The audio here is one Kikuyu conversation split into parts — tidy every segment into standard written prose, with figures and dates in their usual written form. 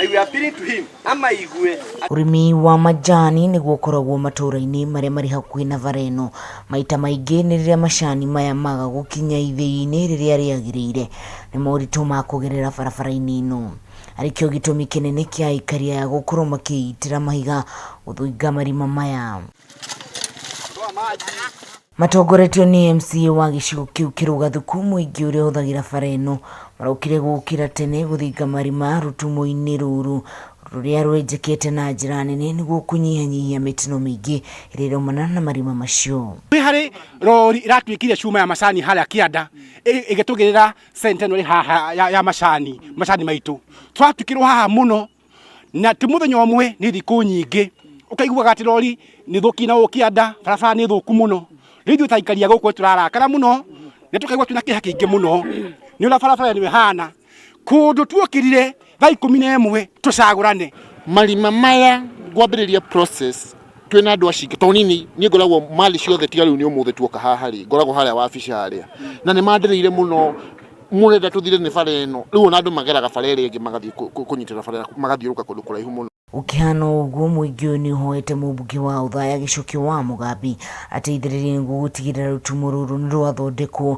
I will appeal to him amaigue. Ũrĩmi wa majani nĩguo ũkoragwo matũra-inĩ marĩa marĩ hakuhĩ na bara ĩno. Maita maingĩ nĩ rĩrĩa macani maya maga gũkinya ithĩi-inĩ rĩrĩa rĩagĩrĩire nĩ moritũ ma kũgerera barabara-inĩ ĩno. Arĩ kĩo gĩtũmi kĩnene kĩa aikari aya gũkorwo makĩitĩra mahiga gũthinga marima maya. Matongoretio nĩ MCA wa gĩcigo kĩu Kĩrũgathuku, mũingĩ ũrĩa ũhũthagĩra bara ĩno marokire gũkĩra tene gũthinga marima rũtumo-inĩ rũrũ rũrĩa rwenjekete na njĩra nene nĩguo kũnyihanyihia mĩtino mĩingĩ ĩrĩa ĩraumana na marima macio. Nĩ harĩ rori ĩratuĩkire cuma ya macani harĩa kĩanda ĩgĩtũgĩrĩra center ĩno ĩrĩ haha ya, ya macani macani maitũ twatukĩrwo haha mũno na ti mũthenya ũmwe nĩ thikũ nyingĩ ũkaiguaga atĩ rori nĩ thũki na ũkĩanda barabara nĩ thũku mũno rĩu ithuĩ ta aikari a gũkũ tũrarakara mũno na tũkaigua twĩna kĩeha kĩingĩ mũno nĩ ũrĩa barabara ĩno ĩhana kũndũ tuokĩrire thaa 11 tũcagũrane. Marima maya ngwambĩrĩria process twĩna andũ acio tondũ nini niĩ ngoragwo mali ciothe tiga rĩu nĩ ũmũthĩ tuoka haha rĩ ngoragwo harĩa wabici harĩa na nĩ mandĩrĩire mũno mũrenda tũthire nĩ bara ĩno rĩu ona andũ mageraga bara ĩrĩa ĩngĩ magathiĩ kũnyitĩra bara magathiũrũka kũndũ kũraihu mũno. Gũkĩhana ũguo, mũingĩ ũyũ nĩũhoete mũmbunge wa Othaya Gĩcukĩ wa Mũgambi ateithĩrĩrie nĩguo gũtigĩrĩra rũtumo rũrũ nĩrwathondekwo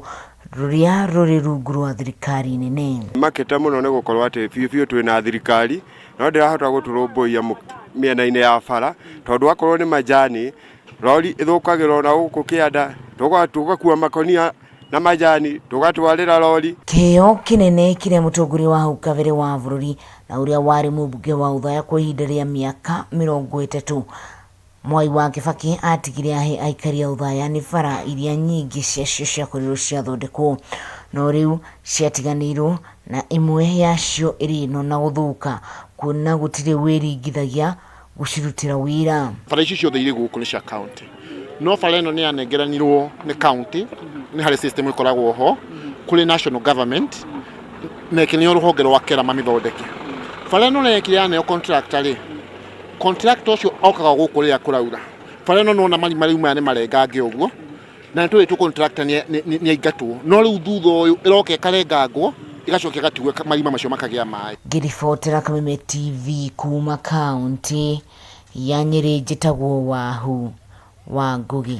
rũrĩa rũrĩ rungu rwa thirikari nene. Makĩte mũno nĩ gũkorwo atĩ biũ biũ twĩna thirikari no ndĩrahota gũtũrũmbũiya mĩena-inĩ ya bara tondũ akorwo nĩ majani rori ĩthũkagĩra ona gũkũ kĩanda tũgakua makonia na majani tũgatwarĩra rori. Kĩheo kĩnene kĩrĩa mũtongoria wa hau kabere wa bũrũri na ũrĩa warĩ mũmbunge wa Othaya kwa ihinda rĩa mĩaka 30 Mwai wa Kibaki atigire ahe aikari a Othaya nĩ bara iria nyingĩ ciacio ciakorirwo ciathondekwo no rĩu ciatiganĩirwo na ĩmwe yacio ĩrĩ ĩno na gũthũka kuona gũtirĩ wĩringithagia gũcirutĩra wĩra. Bara ici ciothe irĩ gũkũ nĩ cia county no bara ĩno nĩ yanengeranirwo nĩ county nĩ harĩ system ĩkoragwo ho kũrĩ national government na ĩkĩneo rũhonge rwa KERA mamĩthondeke. Bara ĩno ũrĩa yekire yaneo contractor rĩ, contractor ũcio okaga gũkũ rĩrĩa kũraura. Bara ĩno nĩwona marima rĩu maya nĩ marengange ũguo na nĩ tũrĩtwo contractor nĩ aingatwo no rĩu thutha ũyũ ĩroka ĩkarengangwo ĩgacoka ĩgatigwo marima macio makagĩa maĩ. Ngĩribotera Kameme TV kuma kaũntĩ ya Nyĩrĩ njĩtagwo Wahu wa Ngũgĩ.